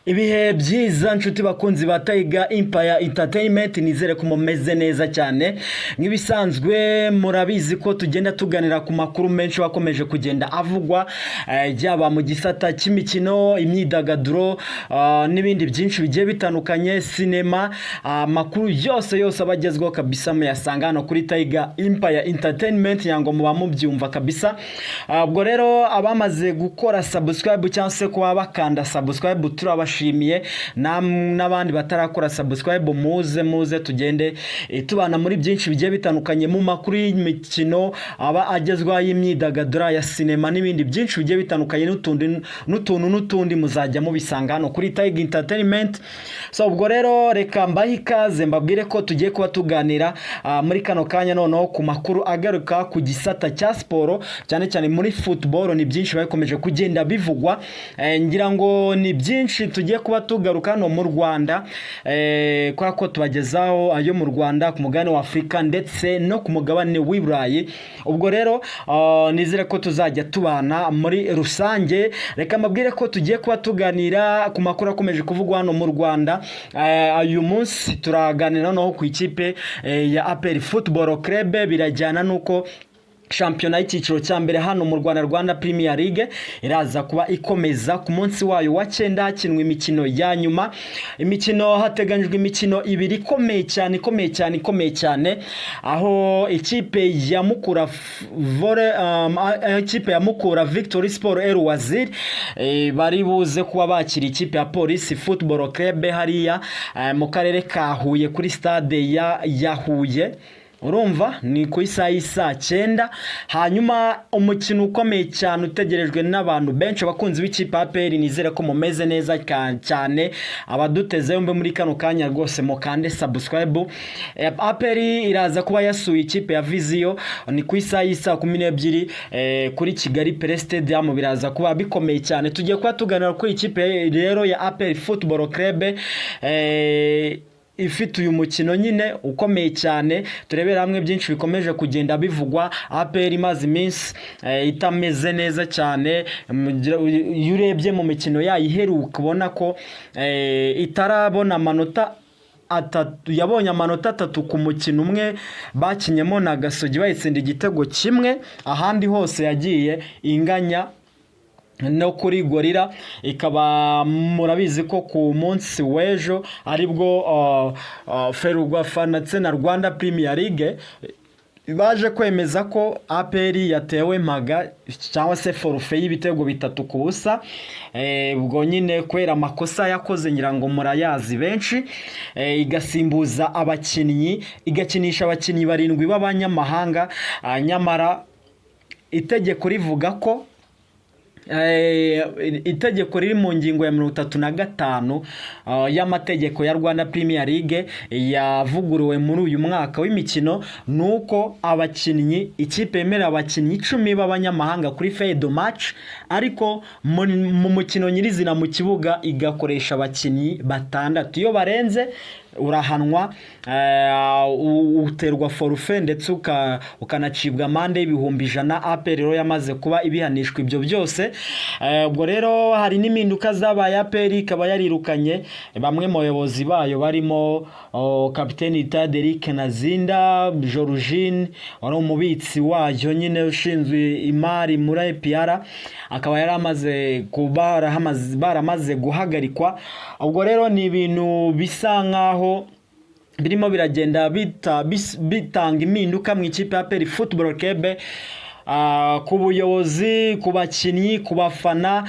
Ibihe byiza, nshuti bakunzi ba Tiger Empire Entertainment. Nizere ko mumeze neza cyane. Nk'ibisanzwe, murabizi ko tugenda tuganira ku makuru menshi bakomeje kugenda avugwa, yaba mu gisata cy'imikino, imyidagaduro, n'ibindi byinshi bigiye bitandukanye, sinema. Amakuru yose yose aba agezweho kabisa muyasanga hano kuri Tiger Empire Entertainment, yango muba mubyumva kabisa. Ubwo rero abamaze gukora subscribe cyangwa se kuba bakanda subscribe, turabashimiye. N'abandi batarakora subscribe, muze muze tugende tubana muri byinshi bigiye bitandukanye, mu makuru y'imikino aba agezweho, y'imyidagaduro, ya sinema n'ibindi byinshi bigiye bitandukanye, n'utundi n'utuntu n'utundi muzajya mubisanga hano kuri Tiger Entertainment. So ubwo rero reka mbahe ikaze, mbabwire ko tugiye kuba tuganira muri kano kanya noneho ku makuru agaruka ku gisata cya siporo, cyane cyane muri football. Ni byinshi bakomeje kugenda bivugwa. Ngira ngo ni byinshi tugiye kuba tugaruka hano mu Rwanda, kubera ko tubagezaho ayo mu Rwanda, ku mugabane wa Afurika ndetse no ku mugabane w'i Burayi. Ubwo rero nizere ko tuzajya tubana muri rusange. Reka mbabwire ko tugiye kuba tuganira ku makuru akomeje kuvugwa hano mu Rwanda. Uyu munsi turaganira noneho ku ikipe ya APR Football Club. Birajyana n'uko shampiyona y'icyiciro cya mbere hano mu Rwanda, Rwanda Premier League, iraza kuba ikomeza ku munsi wayo wa 9, hakinwa imikino ya nyuma. Imikino, hateganyijwe imikino ibiri ikomeye cyane, ikomeye cyane, ikomeye cyane, aho ikipe ya Mukura Vore, ikipe ya Mukura Victory Sport El Wazir, bari buze kuba bakira ikipe ya Police Football Club hariya mu karere ka Huye, kuri stade ya Huye. Urumva ni ku isaha y'isaa 9. Hanyuma umukino ukomeye cyane utegerejwe n'abantu benshi, abakunzi b'ikipe ya APR, nizere ko mumeze neza cyane. Abaduteze yombi muri kano kanya rwose mukande subscribe. APR iraza kuba yasuye ikipe ya Vision, ni ku isaha y'isaa 12 kuri Kigali Pele Stadium. Biraza kuba bikomeye cyane. Tugiye kuba tuganira kuri ikipe rero ya APR Football Club ifite uyu mukino nyine ukomeye cyane, turebera hamwe byinshi bikomeje kugenda bivugwa. APR imaze iminsi itameze neza cyane. Iyo urebye mu mikino yayo iheruka, ubona ko itarabona amanota 3. Yabonye amanota 3 ku mukino umwe bakinyemo na Gasogi, bayitsinda igitego kimwe. Ahandi hose yagiye inganya no kuri Gorilla. Ikaba murabizi ko ku munsi w'ejo aribwo Ferwafa ndetse na Rwanda Premier League baje kwemeza ko APR yatewe mpaga cyangwa se forfait y'ibitego 3-0. Ubwo nyine kubera amakosa yakoze, ngira ngo murayazi benshi, igasimbuza abakinnyi, igakinisha abakinnyi barindwi b'abanyamahanga, nyamara itegeko rivuga ko itegeko riri mu ngingo ya 35 y'amategeko ya Rwanda Premier League yavuguruwe muri uyu mwaka w'imikino, ni uko abakinnyi, ikipe yemerera abakinnyi 10 b'abanyamahanga kuri feuille de match, ariko mu mukino nyirizina mu kibuga igakoresha abakinnyi batandatu. Iyo barenze urahanwa, uterwa forfait ndetse ukanacibwa amande y'ibihumbi 100. APR rero yamaze kuba ibihanishwa ibyo byose. Ubwo rero hari n'impinduka zabaye, APR ikaba yarirukanye bamwe mu bayobozi bayo barimo kapiteni Derrick Nazinda Georgine, wari umubitsi wayo nyine ushinzwe imari muri APR, akaba yari amaze kuba baramaze guhagarikwa. Ubwo rero ni ibintu bisa nkaho birimo biragenda bitanga impinduka mu ikipe ya APR Football Club, ku buyobozi, ku bakinnyi, ku bafana,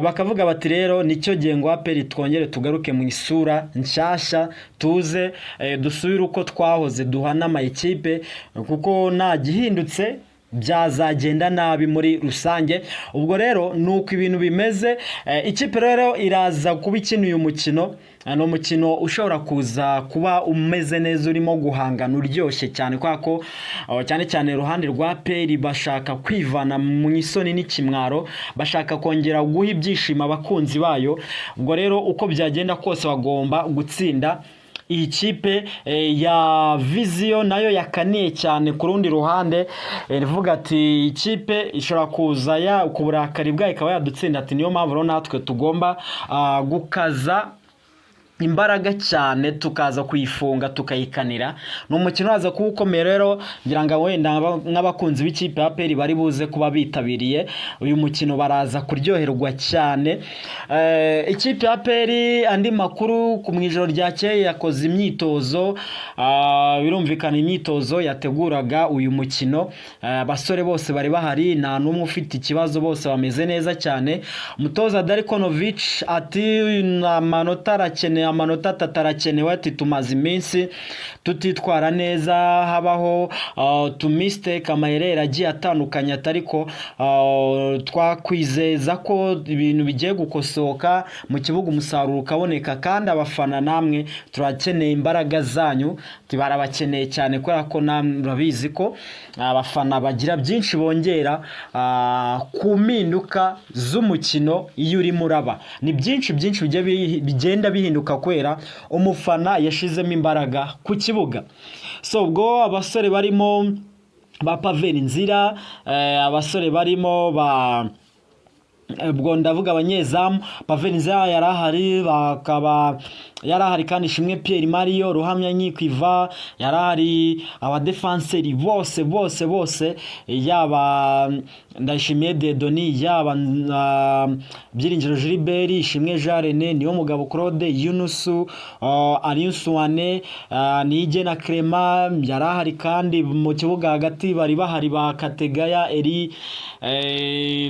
bakavuga bati: "Rero nicyo gihe ngo APR twongere tugaruke mu isura nshyashya, tuze dusubire uko twahoze, duhana amakipe, kuko nta gihindutse byazagenda nabi muri rusange." Ubwo rero ni uko ibintu bimeze. Ikipe rero iraza kuba ikina uyu mukino. Ni umukino ushobora kuza kuba umeze neza, urimo guhangana, uryoshye cyane, kubera ko cyane cyane iruhande rwa APR bashaka kwivana mu isoni n'ikimwaro, bashaka kongera guha ibyishimo abakunzi bayo. Ubwo rero uko byagenda kose bagomba gutsinda. iyi kipe ya Vision nayo yakaniye cyane ku rundi ruhande, ivuga ati ikipe ishobora kuza ya ku burakari bwayo ikaba yadutsinda, ati niyo mpamvu rero natwe tugomba gukaza imbaraga cyane, tukaza kuyifunga, tukayikanira. Ni umukino uraza kuba ukomeye rero. Ngira ngo wenda nk'abakunzi b'ikipe ya APR bari buze kuba bitabiriye uyu mukino baraza kuryoherwa cyane. Ikipe ya APR, andi makuru, ku mu ijoro ryakeye yakoze imyitozo, birumvikana imyitozo yateguraga uyu mukino. Abasore bose bari bahari, nta n'umwe ufite ikibazo, bose bameze neza cyane. Umutoza Darko Novic ati amanota arakenewe, amanota atatu arakenewe, ati tumaze iminsi tutitwara neza, habaho tu mistake, amayereri agiye atandukanye, atariko twakwizeza ko ibintu bigiye gukosoka mu kibuga, umusaruro ukaboneka, kandi abafana namwe turakeneye imbaraga zanyu. Barabakeneye cyane kubera ko namwe murabizi ko abafana bagira byinshi bongera ku mpinduka z'umukino iyo urimo uraba. Ni byinshi byinshi bigenda bihinduka kubera umufana yashizemo imbaraga ku kibuga. So ubwo abasore barimo ba Pavelh Ndzila, abasore barimo ba, ubwo ndavuga abanyezamu, Pavelh Ndzila yari ahari, bakaba yari ahari kandi Ishimwe Pierre Mario, Ruhamya Nkiko yari ahari, abadefanseri bose bose bose, yaba Ndayishimiye Dieudonné, yaba Byiringiro Gilbert, Ishimwe Jean René, Niyomugabo Claude, Yunusu, Aliou Souané, Niyigena Clement yari ahari, kandi mu kibuga hagati bari bahari ba Kategaya Eri,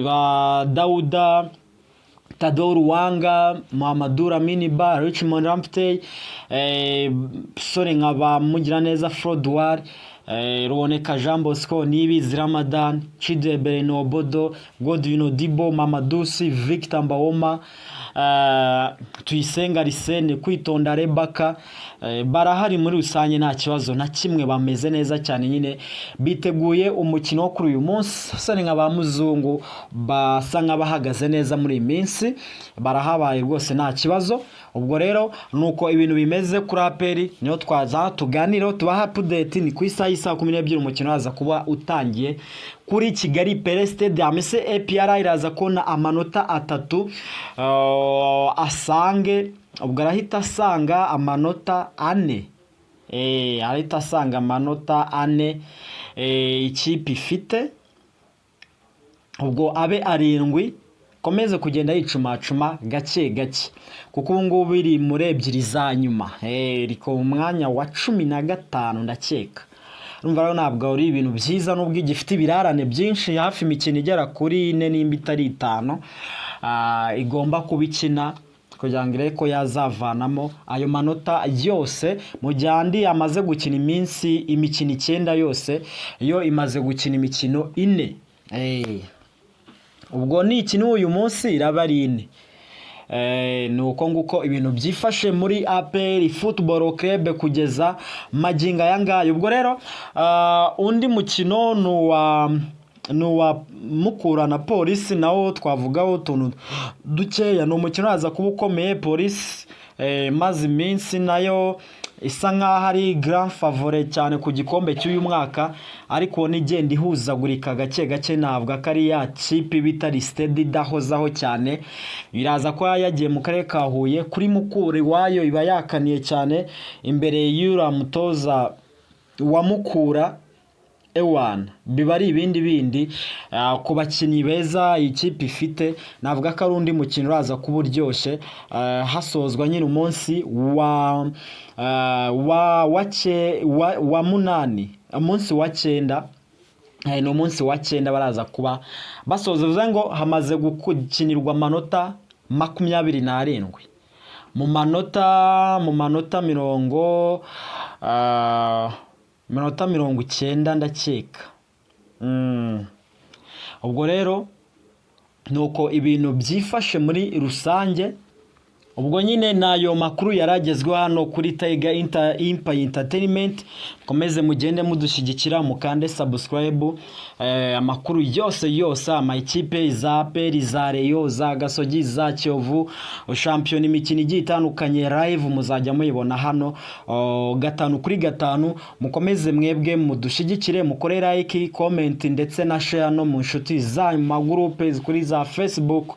ba Dauda Tador Wanga, Muhammadu Lamine Ba, Richmond Lamptey, sore nka ba Mugiraneza Frodouard, Ruboneka Jean Bosco, Niyibizi Ramadan, Chidiebere Nwobodo, Godwin Odibo, Mamadou Sy, Victor Mbaoma, Tuyisenga Arsene, Kwitonda Rebaka, barahari muri rusange, nta kibazo na kimwe, bameze neza cyane nyine, biteguye umukino wo kuri uyu munsi. Sore nka ba Muzungu basa nk'abahagaze neza muri iyi minsi, barahabaye rwose, nta kibazo. Ubwo rero nuko ibintu bimeze kuri APR, niyo twaza tuganireho, tubaha update. Ni ku isaha y'isaa 12 umukino waza kuba utangiye kuri Kigali Pele Stadium. Ese APR iraza kubona amanota atatu, asange, ubwo arahita asanga amanota 4, arahita asanga amanota 4 ikipe ifite, ubwo abe 7, komeze kugenda yicumacuma gake gake, kuko ubu ngubu iri muri ebyiri za nyuma, iri ku mwanya wa 15 ndakeka. Urumva rero ntabwo ari ibintu byiza, nubwo igifite ibirarane byinshi, hafi imikino igera kuri ine nimba itari itanu igomba kuba ikina kugira ngo irebe ko yazavanamo ayo manota yose, mu gihe andi amaze gukina iminsi imikino 9 yose, yo imaze gukina imikino ine. Ubwo nikina uyu munsi iraba ari ine. Ni uko nguko ibintu byifashe muri APR Football Club kugeza magingo aya ngaya. Ubwo rero undi mukino ni uwa Mukura na Polisi, nawo twavugaho utuntu dukeya. Ni umukino uraza kuba ukomeye. Polisi maze iminsi nayo isa nkaho ari grand favori cyane ku gikombe cy'uyu mwaka, ariko ubona igenda ihuzagurika gake gake. Navuga ko ari ya kipe iba itari steady, idahozaho cyane. Biraza kuba yagiye mu karere ka Huye kuri Mukura iwayo, iba yakaniye cyane imbere y'uriya mutoza wa Mukura. Ewana, biba ari ibindi bindi ku bakinnyi beza iyi kipe ifite. Navuga ko ari undi mukino uraza kuba uryoshye, hasozwa nyine umunsi wa munani, umunsi wa cyenda. Ni umunsi wa cyenda baraza kuba basoza, bivuze ngo hamaze gukinirwa amanota 27 mu manota 90 ndakeka. Ubwo rero ni uko ibintu byifashe muri rusange. Ubwo nyine nayo makuru yaragezweho hano kuri Tiger Empire Entertainment. Mukomeze mugende mudushyigikira, mukande subscribe. Amakuru yose yose, amakipe za APR, za Rayon, za Gasogi, za Kiyovu, shampiyona, imikino igiye itandukanye live muzajya muyibona hano, oh, 5 kuri 5. Mukomeze mwebwe mudushyigikire, mukore like, comment ndetse na share no mu nshuti zanyu, mu magurupe kuri za Facebook,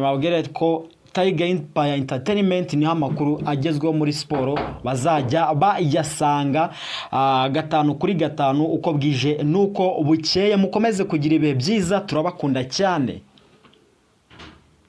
babwire ko Tiger Empire Entertainment niho amakuru agezweho muri siporo bazajya bayasanga, 5 kuri 5, uko bwije nuko bukeye. Mukomeze kugira ibihe byiza, turabakunda cyane.